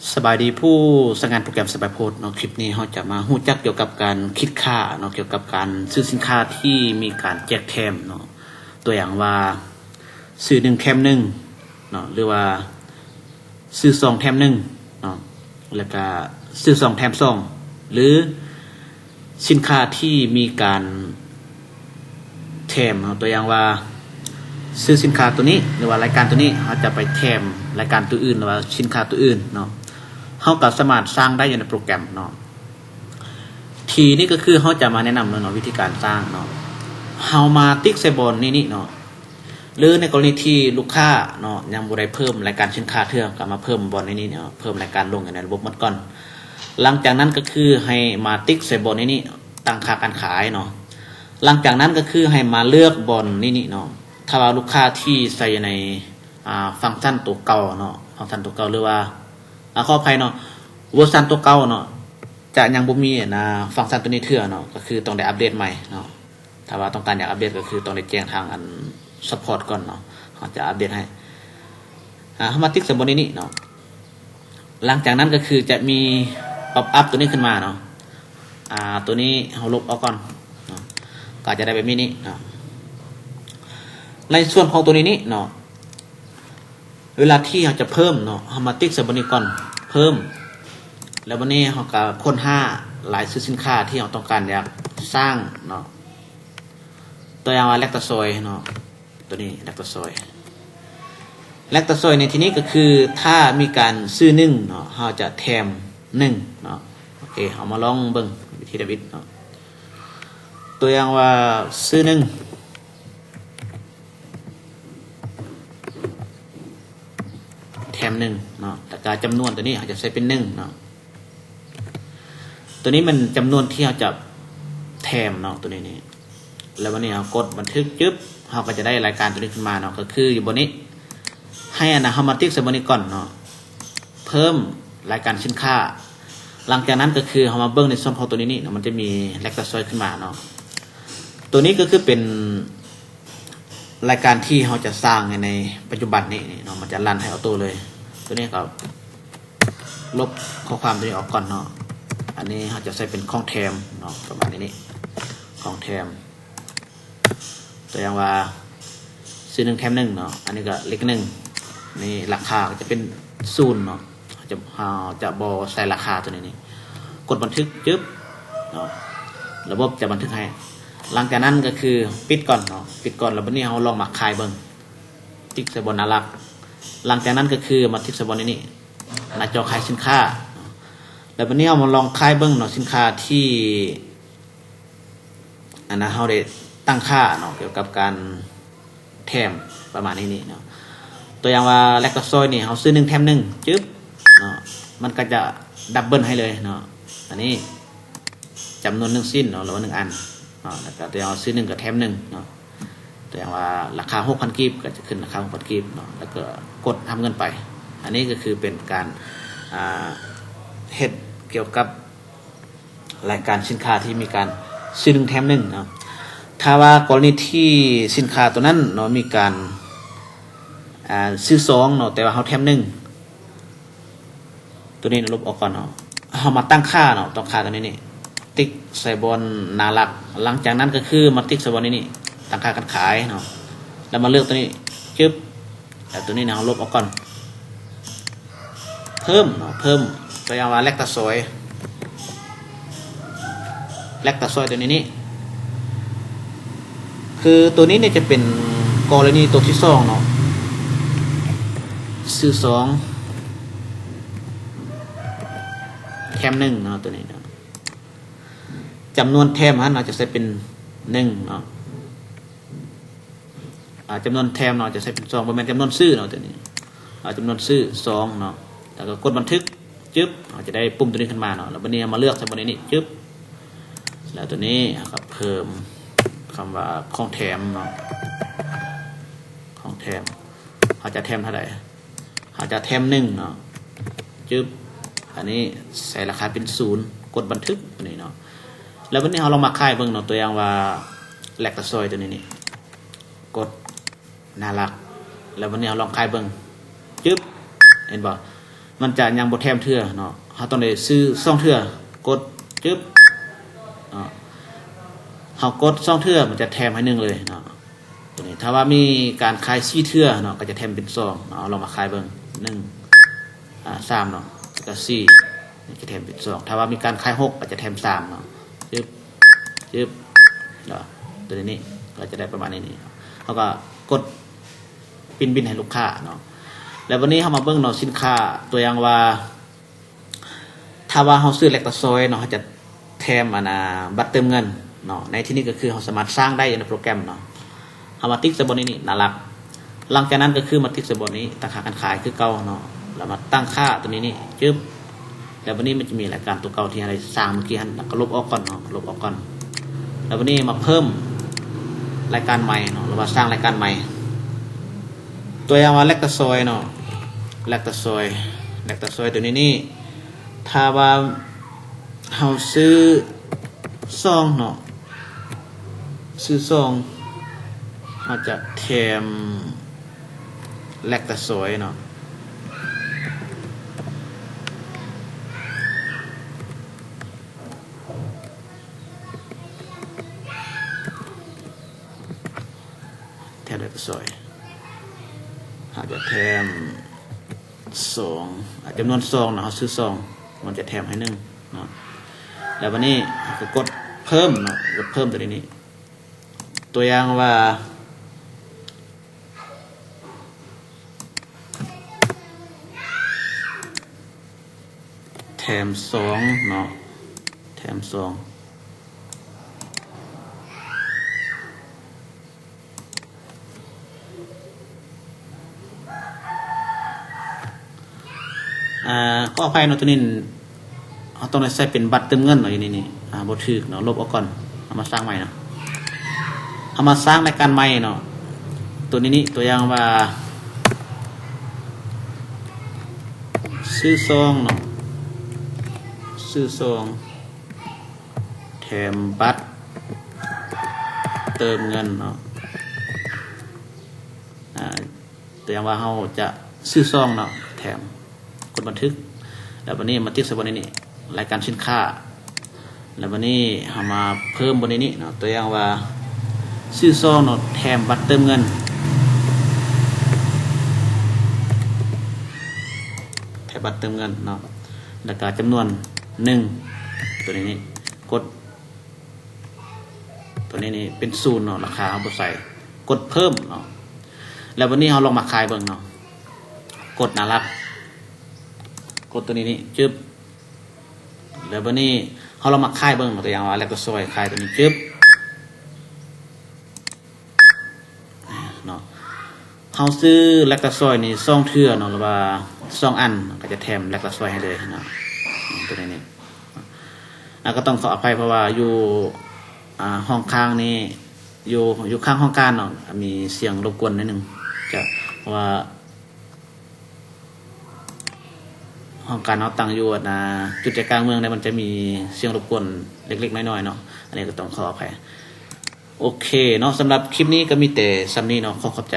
ສະບາຍດີຜູ້ໃຊ້ງານໂປຣແກຣມສະບາຍໂພດເນາະ. ຄລິບນີ້ເຮົາຈະມາຮູ້ຈັກກ່ຽວກັບການຄິດຄ່າເນາະ, ກ່ຽວກັບການຊື້ສິນຄ້າທີ່ມີການແຈກແຖມເນາະ. ຕົວຢ່າງວ່າ ຊື້ໜຶ່ງແຖມໜຶ່ງເນາະ ຫຼືວ່າຊື້ສອງແຖມໜຶ່ງເນາະ, ແລ້ວກະຊື້ສອງແຖມສອງ ຫຼື ສິນຄ້າທີ່ມີການແຖມເນາະ. ຕົວຢ່າງວ່າ ຊື້ສິນຄ້າຕົວນີ້ ຫຼືວ່າລາຍການຕົວນີ້ ເຮົາຈະໄປແຖມລາຍການຕົວອື່ນ ຫຼືວ່າສິນຄ້າຕົວອື່ນເນາະ, ເຮົາກໍສາມາດສ້າງໄດ້ຢູ່ໃນໂປຣແກຣມເນາະ. ທີນີ້ກໍຄືເຮົາຈະມາແນະນຳເນາະ ວິທີການສ້າງເນາະ. ເຮົາມາຕິກໃສ່ບ່ອນນີ້ນີ້ເນາະ ຫຼືໃນກໍລະນີທີ່ລູກຄ້າເນາະ ຍັງບໍ່ໄດ້ເພີ່ມລາຍການສິນຄ້າເທື່ອ ກໍມາເພີ່ມບ່ອນໃນນີ້ເນາະ, ເພີ່ມລາຍການລົງຢູ່ໃນລະບົບໝົດກ່ອນ. ຫຼັງຈາກນັ້ນກໍຄືໃຫ້ມາຕິກໃສ່ບ່ອນໃນນີ້ ຕັ້ງຄ່າການຂາຍເນາະ. ຫຼັງຈາກນັ້ນກໍຄືໃຫ້ມາເລືອກບ່ອນໃນນີ້ເນາະ. ຖ້າວ່າລູກຄ້າທີ່ໃຊ້ຢູ່ໃນ ອ່າ ຟັງຊັນຕົວເກົ່າເນາະ, ຟັງຊັນຕົວເກົ່າ ຫຼືວ່າ ອ່າ ຂໍອະໄພເນາະ, ເວີຊັນຕົວເກົ່າເນາະ ຈະຍັງບໍ່ມີ ອັນນ່າ ຟັງຊັນຕົວນີ້ເທື່ອເນາະ, ກໍຄືຕ້ອງໄດ້ອັບເດດໃໝ່ເນາະ. ຖ້າວ່າຕ້ອງການຢາກອັບເດດ ກໍຄືຕ້ອງໄດ້ແຈ້ງທາງອັນຊັບພອດກ່ອນເນາະ, ເຮົາຈະອັບເດດໃຫ້. ອ່າ ເຮົາມາຕິກໃສ່ບ່ອນນີ້ນີ້ເນາະ. ຫຼັງຈາກນັ້ນກໍຄືຈະມີປັອບອັບຕົວນີ້ຂຶ້ນມາເນາະ. ອ່າ ຕົວນີ້ເຮົາລົບອອກກ່ອນເນາະ, ກໍຈະໄດ້ແບບນີ້ນີ້ເນາະ. ໃນສ່ວນຂອງຕົວນີ້ນີ້ເນາະ ເວລາທີ່ເຮົາຈະເພີ່ມເນາະ ເຮົາມາຕິກໃສ່ບ່ອນນີ້ກ່ອນ ເພີ່ມ, ແລ້ວບັດນີ້ເຮົາກໍຄົ້ນຫາລາຍຊື່ສິນຄ້າທີ່ເຮົາຕ້ອງການຢາກສ້າງເນາະ. ຕົວຢ່າງວ່າແລັກຕາຊອຍເນາະ, ຕົວນີ້ແລັກຕາຊອຍ. ແລັກຕາຊອຍໃນທີ່ນີ້ກໍຄື ຖ້າມີການຊື້ໜຶ່ງເນາະ ເຮົາຈະແຖມໜຶ່ງເນາະ. ໂອເຄ ເຮົາມາລອງເບິ່ງວິທີທຳອິດເນາະ. ຕົວຢ່າງວ່າຊື້ໜຶ່ງ ແຖມໜຶ່ງເນາະ, ແລ້ວກະຈຳນວນຕົວນີ້ເຮົາຈະໃສ່ເປັນໜຶ່ງເນາະ. ຕົວນີ້ແມ່ນຈຳນວນທີ່ເຮົາຈະແຖມເນາະ, ຕົວນີ້ນີ້. ແລ້ວບັດນີ້ເຮົາກົດບັນທຶກ ຈຶບ, ເຮົາກໍຈະໄດ້ລາຍການຕົວນີ້ຂຶ້ນມາເນາະ, ກໍຄືຢູ່ບ່ອນນີ້. ໃຫ້ອັນນ່າ ເຮົາມາຕິກໃສ່ບ່ອນນີ້ກ່ອນເນາະ, ເພີ່ມລາຍການສິນຄ້າ. ຫຼັງຈາກນັ້ນກໍຄືເຮົາມາເບິ່ງໃນສ່ວນຂອງຕົວນີ້ນີ້ເນາະ, ມັນຈະມີແລັກຕາຊອຍຂຶ້ນມາເນາະ. ຕົວນີ້ກໍຄືເປັນ ລາຍການທີ່ເຮົາຈະສ້າງໃນປັດຈຸບັນນີ້ເນາະ, ມັນຈະລັນໃຫ້ອອໂຕ້ເລີຍ. ຕົວນີ້ກໍລົບຂໍ້ຄວາມຕົວນີ້ອອກກ່ອນເນາະ. ອັນນີ້ເຮົາຈະໃສ່ເປັນຂອງແຖມເນາະ, ປະມານນີ້ນີ້ ຂອງແຖມ. ຕົວຢ່າງວ່າ ຊື້ໜຶ່ງແຖມໜຶ່ງເນາະ, ອັນນີ້ກໍເລກໜຶ່ງ, ນີ້ລາຄາກໍຈະເປັນສູນເນາະ. ຈະ ເຮົາຈະບໍ່ໃສ່ລາຄາຕົວນີ້ນີ້, ກົດບັນທຶກ ຈຶບເນາະ, ລະບົບຈະບັນທຶກໃຫ້. ຫຼັງຈາກນັ້ນກໍຄືປິດກ່ອນເນາະ, ປິດກ່ອນ. ແລ້ວບັດນີ້ເຮົາລອງມາຂາຍເບິ່ງ, ຕິກໃສ່ບ່ອນໜ້າຫຼັກ. ຫຼັງຈາກນັ້ນກໍຄືມາຕິກໃສ່ບ່ອນນີ້ນີ້, ໜ້າຈໍຂາຍສິນຄ້າ. ແລ້ວບັດນີ້ເຮົາມາລອງຂາຍເບິ່ງເນາະ, ສິນຄ້າທີ່ ອັນນັ້ນເຮົາໄດ້ຕັ້ງຄ່າເນາະ ກ່ຽວກັບການແຖມປະມານນີ້ນີ້ເນາະ. ຕົວຢ່າງວ່າແລັກຕາຊອຍນີ້ ເຮົາຊື້ໜຶ່ງແຖມໜຶ່ງ ຈຶບເນາະ, ມັນກໍຈະດັບເບິນໃຫ້ເລີຍເນາະ. ອັນນີ້ຈຳນວນໜຶ່ງຊິ້ນເນາະ ຫຼືວ່າໜຶ່ງອັນເນາະ, ແລ້ວກໍຕົວຢ່າງວ່າຊື້ໜຶ່ງກໍແຖມໜຶ່ງເນາະ. ຕົວຢ່າງວ່າລາຄາຫົກພັນກີບ ກໍຈະຂຶ້ນລາຄາຫົກພັນກີບເນາະ, ແລ້ວກໍກົດຮັບເງິນໄປ. ອັນນີ້ກໍຄືເປັນການ ອ່າ ເຮັດກ່ຽວກັບ ລາຍການສິນຄ້າທີ່ມີການຊື້ໜຶ່ງແຖມໜຶ່ງເນາະ. ຖ້າວ່າກໍລະນີທີ່ສິນຄ້າຕົວນັ້ນເນາະ ມີການ ອ່າ ຊື້ສອງເນາະ ແຕ່ວ່າເຮົາແຖມໜຶ່ງ, ຕົວນີ້ລົບອອກກ່ອນເນາະ. ເຮົາມາຕັ້ງຄ່າເນາະ, ຕັ້ງຄ່າຕົວນີ້ນີ້ ຕິກໃສ່ບ່ອນໜ້າຫຼັກ. ຫຼັງຈາກນັ້ນກໍຄືມາຕິກໃສ່ບ່ອນນີ້ນີ້ ຕັ້ງຄ່າການຂາຍເນາະ, ແລ້ວມາເລືອກຕົວນີ້ ຈຶບ. ແລ້ວຕົວນີ້ນະ ເຮົາລົບອອກກ່ອນ. ເພີ່ມເນາະ, ເພີ່ມ ຕົວຢ່າງວ່າແລັກຕາຊອຍ, ແລັກຕາຊອຍຕົວນີ້ນີ້ ຄືຕົວນີ້ນີ້ຈະເປັນກໍລະນີຕົວທີສອງເນາະ, ຊື້ສອງແຖມໜຶ່ງເນາະ, ຕົວນີ້ເນາະ. ຈຳນວນແຖມຫັ້ນເຮົາຈະໃສ່ເປັນໜຶ່ງເນາະ. ອ່າ ຈຳນວນແຖມເນາະ ຈະໃສ່ເປັນສອງ, ບໍ່ແມ່ນຈຳນວນຊື້ເນາະ ຕົວນີ້. ອ່າ ຈຳນວນຊື້ສອງເນາະ, ແລ້ວກໍກົດບັນທຶກ ຈຶບ, ເຮົາຈະໄດ້ປຸ່ມຕົວນີ້ຂຶ້ນມາເນາະ. ແລ້ວບັດນີ້ເຮົາມາເລືອກໃສ່ບ່ອນນີ້ ຈຶບ, ແລ້ວຕົວນີ້ເຮົາກໍເພີ່ມຄຳວ່າຂອງແຖມເນາະ, ຂອງແຖມ. ເຮົາຈະແຖມເທົ່າໃດ? ເຮົາຈະແຖມໜຶ່ງເນາະ, ຈຶບ, ອັນນີ້ໃສ່ລາຄາເປັນສູນ, ກົດບັນທຶກ ອັນນີ້ເນາະ. ແລ້ວບັດນີ້ເຮົາລອງມາຂາຍເບິ່ງເນາະ, ຕົວຢ່າງວ່າແລັກຕາຊອຍຕົວນີ້ນີ້ ກົດໜ້າຫຼັກ, ແລ້ວບັດນີ້ເຮົາລອງຂາຍເບິ່ງ, ຈຶບ, ເຫັນບໍ່? ມັນຈະຍັງບໍ່ແຖມເທື່ອເນາະ. ເຮົາຕ້ອງໄດ້ຊື້ສອງເທື່ອ, ກົດ ຈຶບເນາະ. ເຮົາກົດສອງເທື່ອ ມັນຈະແຖມໃຫ້ໜຶ່ງເລີຍເນາະ. ຕົວນີ້ ຖ້າວ່າມີການຂາຍສີ່ເທື່ອເນາະ ກໍຈະແຖມເປັນສອງເນາະ. ເຮົາລອງມາຂາຍເບິ່ງ ໜຶ່ງ ອາ ສາມເນາະ ແລ້ວກໍສີ່ ຈະແຖມເປັນສອງ. ຖ້າວ່າມີການຂາຍຫົກ ກໍຈະແຖມສາມເນາະ. ຈຶບ ຈຶບເນາະ. ຕົວນີ້ ກໍຈະໄດ້ປະມານນີ້. ເຮົາກໍກົດປິ່ນບິນໃຫ້ລູກຄ້າເນາະ. ແລ້ວບັດນີ້ເຮົາມາເບິ່ງເນາະ ສິນຄ້າ ຕົວຢ່າງວ່າ ຖ້າວ່າເຮົາຊື້ແລັກຕາຊອຍເນາະ ເຮົາຈະແຖມ ອັນ ອາ ບັດເຕີມເງິນເນາະ. ໃນທີ່ນີ້ກໍຄືເຮົາສາມາດສ້າງໄດ້ຢູ່ໃນໂປຣແກຣມເນາະ. ເຮົາມາຕິກໃສ່ບ່ອນນີ້ ໜ້າຫຼັກ. ຫຼັງຈາກນັ້ນກໍຄືມາຕິກໃສ່ບ່ອນນີ້ ຕັ້ງຄ່າການຂາຍຄືເກົ່າເນາະ. ແລ້ວມາຕັ້ງຄ່າຕົວນີ້ນີ້ ຈຶບ. ແລ້ວບັດນີ້ມັນຈະມີລາຍການຕົວເກົ່າທີ່ເຮົາໄດ້ສ້າງເມື່ອກີ້ຫັ້ນ ກໍລົບອອກກ່ອນເນາະ, ລົບອອກກ່ອນ. ແລ້ວບັດນີ້ມາເພີ່ມລາຍການໃໝ່ເນາະ ຫຼືວ່າສ້າງລາຍການໃໝ່. ຕົວຢ່າງວ່າແລັກຕາຊອຍເນາະ, ແລັກຕາຊອຍ ແລັກຕາຊອຍຕົວນີ້ນີ້ ຖ້າວ່າເຮົາຊື້ຊອງເນາະ, ຊື້ຊອງ ເຮົາຈະແຖມແລັກຕາຊອຍເນາະ. ແຖມແລັກຕາຊອຍ ເຮົາຈະແຖມສອງ ອາ ຈຳນວນສອງເນາະ, ເຮົາຊື້ສອງ ມັນຈະແຖມໃຫ້ໜຶ່ງເນາະ. ແລ້ວບັດນີ້ເຮົາກໍກົດເພີ່ມເນາະ, ກົດເພີ່ມຕົວນີ້ນີ້. ຕົວຢ່າງວ່າ ແຖມສອງເນາະ, ແຖມສອງ. ອາ ຂໍອະໄພເນາະ, ຕົວນີ້ເຮົາຕ້ອງໄດ້ໃສ່ເປັນບັດເຕີມເງິນເນາະ, ຢູ່ໃນນີ້ ອາ ບໍ່ຖືກເນາະ, ລົບອອກກ່ອນ. ເຮົາມາສ້າງໃໝ່ເນາະ, ເຮົາມາສ້າງລາຍການໃໝ່ເນາະ. ຕົວນີ້ນີ້ ຕົວຢ່າງວ່າ ຊື້ຊອງເນາະ, ຊື້ຊອງ ແຖມບັດເຕີມເງິນເນາະ. ອາ ຕົວຢ່າງວ່າເຮົາຈະຊື້ຊອງເນາະ, ແຖມ ກົດບັນທຶກ. ແລ້ວບັດນີ້ມາຕິກໃສ່ບ່ອນນີ້ນີ້ ລາຍການສິນຄ້າ. ແລ້ວບັດນີ້ເຮົາມາເພີ່ມບ່ອນນີ້ນີ້ເນາະ, ຕົວຢ່າງວ່າ ຊື້ຊອງເນາະ ແຖມບັດເຕີມເງິນ, ແຖມບັດເຕີມເງິນເນາະ. ແລ້ວກໍຈຳນວນໜຶ່ງ ຕົວນີ້ນີ້ ກົດ ຕົວນີ້ນີ້ເປັນສູນເນາະ, ລາຄາເຮົາບໍ່ໃສ່, ກົດເພີ່ມເນາະ. ແລ້ວບັດນີ້ເຮົາລອງມາຂາຍເບິ່ງເນາະ, ກົດໜ້າຫຼັກ, ກົດຕົວນີ້ນີ້ ຈຶບ. ແລ້ວບັດນີ້ເຮົາລອງມາຂາຍເບິ່ງເນາະ, ຕົວຢ່າງວ່າແລັກຕາຊອຍ ຂາຍຕົວນີ້ ຈຶບ. ເນາະ, ເຮົາຊື້ແລັກຕາຊອຍນີ້ສອງເທື່ອເນາະ ຫຼືວ່າສອງອັນ ກໍຈະແຖມແລັກຕາຊອຍໃຫ້ເລີຍເນາະ, ຕົວນີ້ນີ້. ອາ ກໍຕ້ອງຂໍອະໄພ ເພາະວ່າຢູ່ ອາ ຫ້ອງຂ້າງນີ້ ຢູ່ ຢູ່ຂ້າງຫ້ອງການເນາະ ມີສຽງລົບກວນໜ້ອຍໜຶ່ງ, ຈະ ເພາະວ່າ ຫ້ອງການເຮົາຕັ້ງຢູ່ ອັນນ່າ ຈຸດໃຈກາງເມືອງເດ້, ມັນຈະມີສຽງລົບກວນເລັກໆນ້ອຍໆເນາະ, ອັນນີ້ກໍຕ້ອງຂໍອະໄພ. ໂອເຄເນາະ, ສຳລັບຄລິບນີ້ກໍມີແຕ່ສ່ຳນີ້ເນາະ, ຂໍຂອບໃຈ.